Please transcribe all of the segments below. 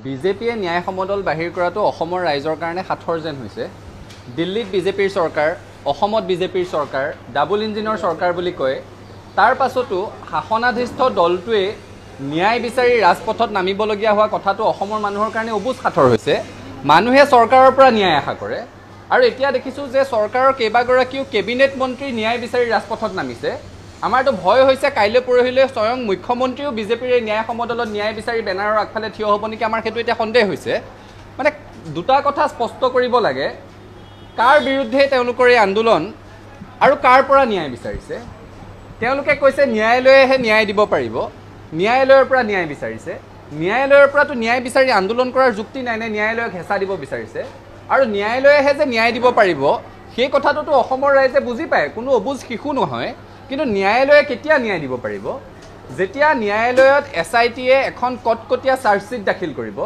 বিজেপিয়ে ন্যায় সমদল বাহিৰ কৰাটো অসমৰ ৰাইজৰ কাৰণে সাঁথৰ যেন হৈছে। দিল্লীত বিজেপিৰ চৰকাৰ, অসমত বিজেপিৰ চৰকাৰ, ডাবল ইঞ্জিনৰ চৰকাৰ বুলি কয়। তাৰ পাছতো শাসনাধিষ্ঠ দলটোৱে ন্যায় বিচাৰি ৰাজপথত নামিবলগীয়া হোৱা কথাটো অসমৰ মানুহৰ কাৰণে অবুজ সাঁথৰ হৈছে। মানুহে চৰকাৰৰ পৰা ন্যায় আশা কৰে আৰু এতিয়া দেখিছোঁ যে চৰকাৰৰ কেইবাগৰাকীও কেবিনেট মন্ত্ৰী ন্যায় বিচাৰি ৰাজপথত নামিছে। আমাৰতো ভয় হৈছে কাইলৈ পৰহিলৈ স্বয়ং মুখ্যমন্ত্ৰীও বিজেপিৰ ন্যায় সমদলত ন্যায় বিচাৰি বেনাৰৰ আগফালে থিয় হ'ব নেকি, আমাৰ সেইটো এতিয়া সন্দেহ হৈছে। মানে দুটা কথা স্পষ্ট কৰিব লাগে, কাৰ বিৰুদ্ধে তেওঁলোকৰ এই আন্দোলন আৰু কাৰ পৰা ন্যায় বিচাৰিছে। তেওঁলোকে কৈছে ন্যায়ালয়েহে ন্যায় দিব পাৰিব, ন্যায়ালয়ৰ পৰা ন্যায় বিচাৰিছে। ন্যায়ালয়ৰ পৰাতো ন্যায় বিচাৰি আন্দোলন কৰাৰ যুক্তি নাই নে ন্যায়ালয়ক হেঁচা দিব বিচাৰিছে। আৰু ন্যায়ালয়েহে যে ন্যায় দিব পাৰিব সেই কথাটোতো অসমৰ ৰাইজে বুজি পায়, কোনো অবুজ শিশু নহয়। কিন্তু ন্যায়ালয়ে কেতিয়া ন্যায় দিব পাৰিব? যেতিয়া ন্যায়ালয়ত এছ I টিয়ে এখন কটকটীয়া চাৰ্জশ্বিট দাখিল কৰিব,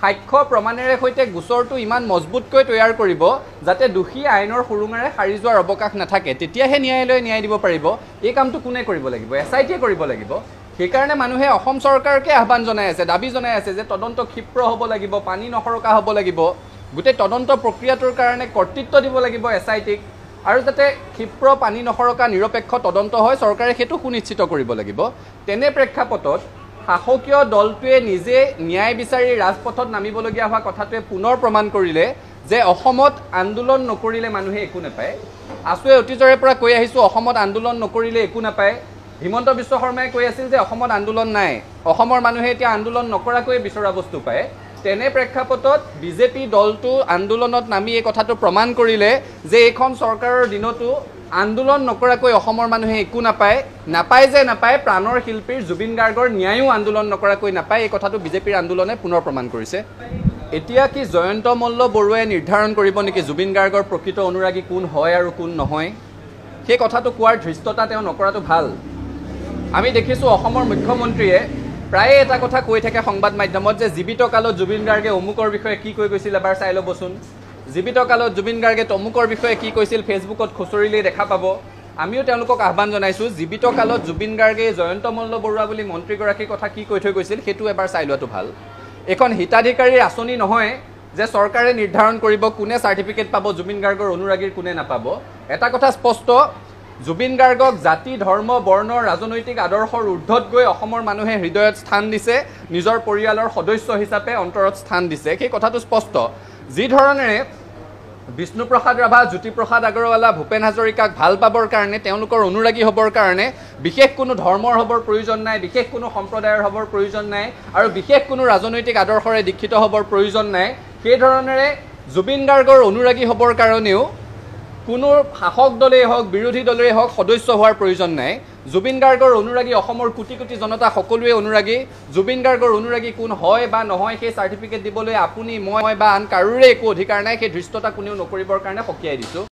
সাক্ষ্য প্ৰমাণেৰে সৈতে গোচৰটো ইমান মজবুতকৈ তৈয়াৰ কৰিব যাতে দোষী আইনৰ সুৰুঙাৰে সাৰি যোৱাৰ অৱকাশ নাথাকে, তেতিয়াহে ন্যায়ালয়ে ন্যায় দিব পাৰিব। এই কামটো কোনে কৰিব লাগিব? এছ I টিয়ে কৰিব লাগিব। সেইকাৰণে মানুহে অসম চৰকাৰকে আহ্বান জনাই আছে, দাবী জনাই আছে যে তদন্ত ক্ষীপ্ৰ হ'ব লাগিব, পানী নসৰকা হ'ব লাগিব, গোটেই তদন্ত প্ৰক্ৰিয়াটোৰ কাৰণে কৰ্তৃত্ব দিব লাগিব এছ I টিক, আৰু যাতে ক্ষীপ্ৰ পানী নসৰকা নিৰপেক্ষ তদন্ত হয় চৰকাৰে সেইটো সুনিশ্চিত কৰিব লাগিব। তেনে প্ৰেক্ষাপটত শাসকীয় দলটোৱে নিজে ন্যায় বিচাৰি ৰাজপথত নামিবলগীয়া হোৱা কথাটোৱে পুনৰ প্ৰমাণ কৰিলে যে অসমত আন্দোলন নকৰিলে মানুহে একো নাপায়। আছুৱে অতীজৰে পৰা কৈ আহিছোঁ অসমত আন্দোলন নকৰিলে একো নাপায়। হিমন্ত বিশ্ব শৰ্মাই কৈ আছিল যে অসমত আন্দোলন নাই, অসমৰ মানুহে এতিয়া আন্দোলন নকৰাকৈয়ে বিচৰা বস্তু পায়। তেনে প্ৰেক্ষাপটত বিজেপি দলটো আন্দোলনত নামি এই কথাটো প্ৰমাণ কৰিলে যে এইখন চৰকাৰৰ দিনতো আন্দোলন নকৰাকৈ অসমৰ মানুহে একো নাপায়। নাপায় যে নাপায়, প্ৰাণৰ শিল্পীৰ জুবিন গাৰ্গৰ ন্যায়ো আন্দোলন নকৰাকৈ নাপায়, এই কথাটো বিজেপিৰ আন্দোলনে পুনৰ প্ৰমাণ কৰিছে। এতিয়া কি জয়ন্ত মল্ল বৰুৱাই নিৰ্ধাৰণ কৰিব নেকি জুবিন গাৰ্গৰ প্ৰকৃত অনুৰাগী কোন হয় আৰু কোন নহয়? সেই কথাটো কোৱাৰ ধৃষ্টতা তেওঁ নকৰাটো ভাল। আমি দেখিছোঁ অসমৰ মুখ্যমন্ত্ৰীয়ে প্ৰায়ে এটা কথা কৈ থাকে সংবাদ মাধ্যমত যে জীৱিত কালত জুবিন গাৰ্গে অমুকৰ বিষয়ে কি কৈ গৈছিল এবাৰ চাই ল'বচোন, জীৱিত কালত জুবিন গাৰ্গে তমুকৰ বিষয়ে কি কৈছিল ফেচবুকত খুচৰিলেই দেখা পাব। আমিও তেওঁলোকক আহ্বান জনাইছোঁ জীৱিত কালত জুবিন গাৰ্গে জয়ন্ত মল্ল বৰুৱা বুলি মন্ত্ৰীগৰাকীৰ কথা কি কৈ থৈ গৈছিল সেইটো এবাৰ চাই লোৱাটো ভাল। এইখন হিতাধিকাৰীৰ আঁচনি নহয় যে চৰকাৰে নিৰ্ধাৰণ কৰিব কোনে চাৰ্টিফিকেট পাব জুবিন গাৰ্গৰ অনুৰাগীৰ, কোনে নাপাব। এটা কথা স্পষ্ট, জুবিন গাৰ্গক জাতি, ধৰ্ম, বৰ্ণ, ৰাজনৈতিক আদৰ্শৰ ঊৰ্ধত গৈ অসমৰ মানুহে হৃদয়ত স্থান দিছে, নিজৰ পৰিয়ালৰ সদস্য হিচাপে অন্তৰত স্থান দিছে, সেই কথাটো স্পষ্ট। যি ধৰণেৰে বিষ্ণুপ্ৰসাদ ৰাভা, জ্যোতিপ্ৰসাদ আগৰৱালা, ভূপেন হাজৰিকাক ভাল পাবৰ কাৰণে, তেওঁলোকৰ অনুৰাগী হ'বৰ কাৰণে বিশেষ কোনো ধৰ্মৰ হ'বৰ প্ৰয়োজন নাই, বিশেষ কোনো সম্প্ৰদায়ৰ হ'বৰ প্ৰয়োজন নাই, আৰু বিশেষ কোনো ৰাজনৈতিক আদৰ্শৰে দীক্ষিত হ'বৰ প্ৰয়োজন নাই, সেই ধৰণেৰে জুবিন গাৰ্গৰ অনুৰাগী হ'বৰ কাৰণেও কোনো শাসক দলেই হওক বিৰোধী দলেই হওক সদস্য হোৱাৰ প্ৰয়োজন নাই। জুবিন গাৰ্গৰ অনুৰাগী অসমৰ কোটি কোটি জনতা সকলোৱে অনুৰাগী। জুবিন গাৰ্গৰ অনুৰাগী কোন হয় বা নহয় সেই চাৰ্টিফিকেট দিবলৈ আপুনি, মই বা আন কাৰোৰে একো অধিকাৰ নাই। সেই ধৃষ্টতা কোনেও নকৰিবৰ কাৰণে সকীয়াই দিছোঁ।